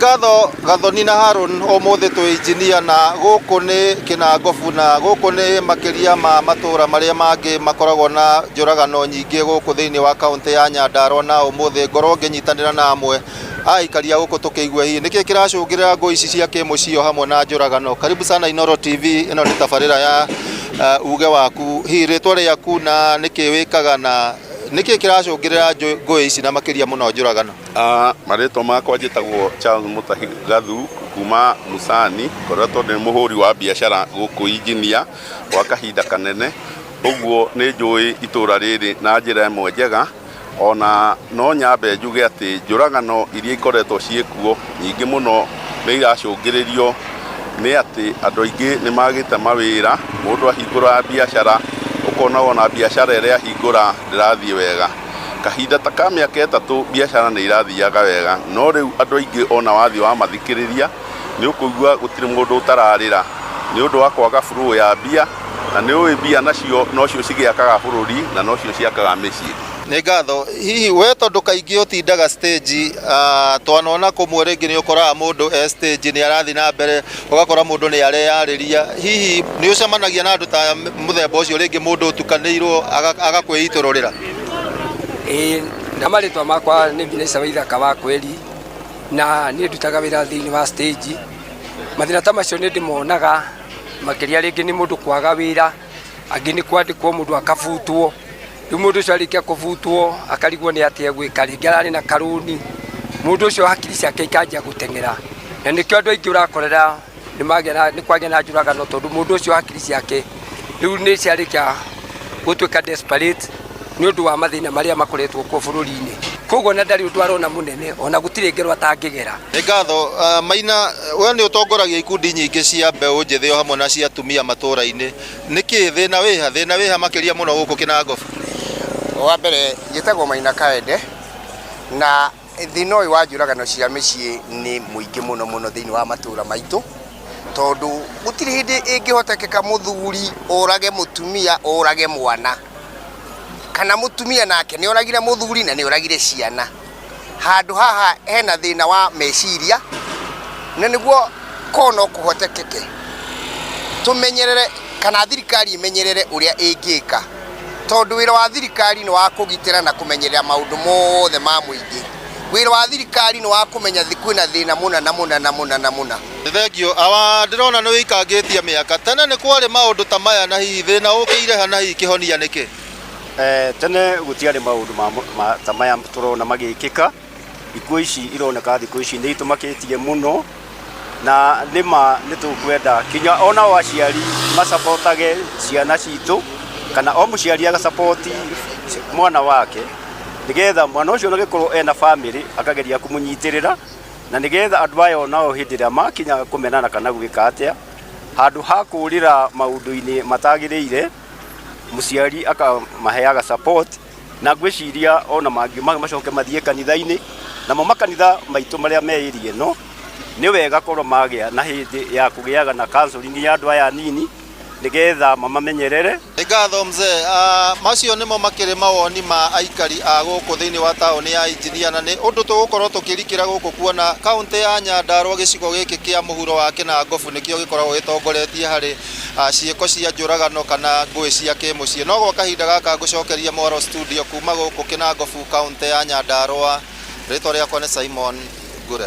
Nĩ ngatho Gathoni na Harun. Ũmũthĩ twĩ Injinia na gũkũ nĩ Kĩnangobu, na gũkũ nĩ makĩria ma matũra marĩa mangĩ makoragwo na njũragano nyingĩ gũkũ thĩinĩ wa kaũntĩ ya Nyandarua. Na ũmũthĩ ngorwo ngĩnyitanĩra na amwe a aikari a gũkũ tũkĩigue hihi nĩkĩ kĩracũngĩrĩra ngũĩ ici cia kĩmũciĩ o hamwe na njũragano. Karibu sana Inooro TV, ĩno nĩ tabarĩra ya uge waku. Hihi rĩtwa rĩaku na nĩkĩ wĩkaga na nĩkĩ kĩracũngĩrĩra ngũĩ ici na makĩria mũno njũragano? Marĩtwa makwa njĩtagwo Charles Mũtahi Gathu kuma Musani, ngoretwo ndĩ mũhũri wa biacara gũkũ Injinia gwa kahinda kanene, ũguo nĩ njũĩ itũra rĩrĩ na njĩra ĩmwe njega. Ona no nyambe njuge atĩ njũragano iria ikoretwo ciĩkuo nyingĩ mũno nĩ iracũngĩrĩrio nĩ atĩ andũ aingĩ nĩ magĩte mawĩra, mũndũ ahingũra biacara ũkona ona biacara ĩrĩa ahingũra ndĩrathiĩ wega. Kahinda ta ka mĩaka 3 biacara nĩ irathiaga wega, no rĩu andũ aingĩ ona wathiĩ wamathikĩrĩria nĩ ũkũigua gũtirĩ mũndũ ũtararĩra nĩ ũndũ wa kwaga flow ya mbia, na nĩ ũĩ mbia nacio nocio cigĩakaga bũrũri na nocio ciakaga mĩciĩ. Nĩ ngatho. Hihi we tondũ kaingĩ ũtindaga stage, twanona kũmwe rĩngĩ nĩ ũkoraga mũndũ e stage nĩ arathiĩ na mbere, ũgakora mũndũ nĩ areyarĩria. Hihi nĩ ũcemanagia na andũ ta mũthemba ũcio, rĩngĩ mũndũ ũtukanĩirwo agakwĩitũrũrĩra? Ĩĩ, na marĩtwa makwa nĩ Vinesa Waithaka wa Kweri, na niĩ ndutaga wĩra thĩinĩ wa stage. Mathĩna ta macio nĩ ndĩmonaga, makĩria rĩngĩ nĩ mũndũ kwaga wĩra, angĩ nĩ kwandĩkwo mũndũ akabutwo. Rĩu mũndũ ũcio arĩkia kũbutwo akarigwo nĩ atĩa egwĩka, rĩngĩ ararĩ na karũni, mũndũ ũcio hakiri ciake ikanjia gũteng'era. Na nĩkĩo andũ aingĩ ũrakorera nĩ kwagĩa na njũragano, tondũ mũndũ ũcio hakiri ciake rĩu nĩ ciarĩkia gũtuĩka desperate nĩ ũndũ wa mathĩna marĩa makoretwo kuo bũrũri-inĩ. Koguo ona ndarĩ ũndũ arona mũnene, ona gũtirĩ ngero atangĩgera. Nĩ ngatho. Maina, we nĩ ũtongoragia ikundi nyingĩ cia mbeũ njĩthĩ o hamwe na cia atumia matũra-inĩ. Nĩkĩ thĩna wĩha? Thĩna wĩha makĩria mũno gũkũ Kĩnangobu? Wa mbere njĩtagwo Maina Kaende, na thĩna ũyũ wa njũragano cia mĩciĩ nĩ mũingĩ mũno mũno thĩinĩ wa matũra maitũ, tondũ gũtirĩ hĩndĩ ĩngĩhotekeka mũthuri orage mũtumia orage mwana, kana mũtumia nake nĩ oragire mũthuri na nĩ oragire ciana. Handũ haha hena thĩna wa meciria, na nĩguo korwo no kũhotekeke tũmenyerere kana thirikari ĩmenyerere ũrĩa ĩngĩka, tondũ wĩra wa thirikari nĩ wa kũgitĩra na kũmenyerera maũndũ mothe ma mũingĩ. Wĩra wa thirikari nĩ wa kũmenya kwĩna thĩna mũna na mũna na mũna na mũna. Nĩ thengio. Awa ndĩrona nĩ wĩikangĩtie mĩaka. Tene nĩ kwarĩ maũndũ ta maya, na hihi thĩna ũkĩire ha na hihi kĩhonia nĩkĩ? Tene gũtiarĩ maũndũ ta maya tũrona magĩkĩka. Ikuũ ici ironeka thikũ ici nĩ itũmakĩtie mũno, na nĩ ma nĩ tũkwenda kinya onao aciari macabotage ciana citũ, kana o mũciari agacaboti mwana wake, nĩgetha mwana ũcio onagĩkorwo ena bamĩrĩ akageria kũmũnyitĩrĩra, na nĩgetha andũ aya onao hĩndĩ ĩrĩa makinya kũmenana kana gwĩka atĩa, handũ ha kũrĩra maũndũ-inĩ matagĩrĩire, mũciari akamaheaga support. Na ngwĩciria ona mangiuma macoke mathiĩ kanitha-inĩ, namo makanitha maitũ marĩa me area ĩno nĩ wega korwo magĩa na hĩndĩ ya kũgĩaga na counseling ya andũ aya anini, nĩgetha mamamenyerere. Nĩ ngatho mzee. Macio nĩmo makĩrĩ mawoni ma aikari a gũkũ thĩinĩ wa taũni ya Injinia, na nĩ ũndũ tũgũkorwo tũkĩrikĩra gũkũ kuona kaũntĩ ya Nyandarua gĩcigo gĩkĩ kĩa mũhuro wa Kĩnangobu nĩkĩo gĩkoragwo gĩtongoretie harĩ ciĩko cia njũragano kana ngũĩ cia kĩmũciĩ. No gwa kahinda gaka ngũcokeria mwaro studio kuma gũkũ Kĩnangobu kaũntĩ ya Nyandarua, rĩtwa rĩakwa nĩ Simon Ngure.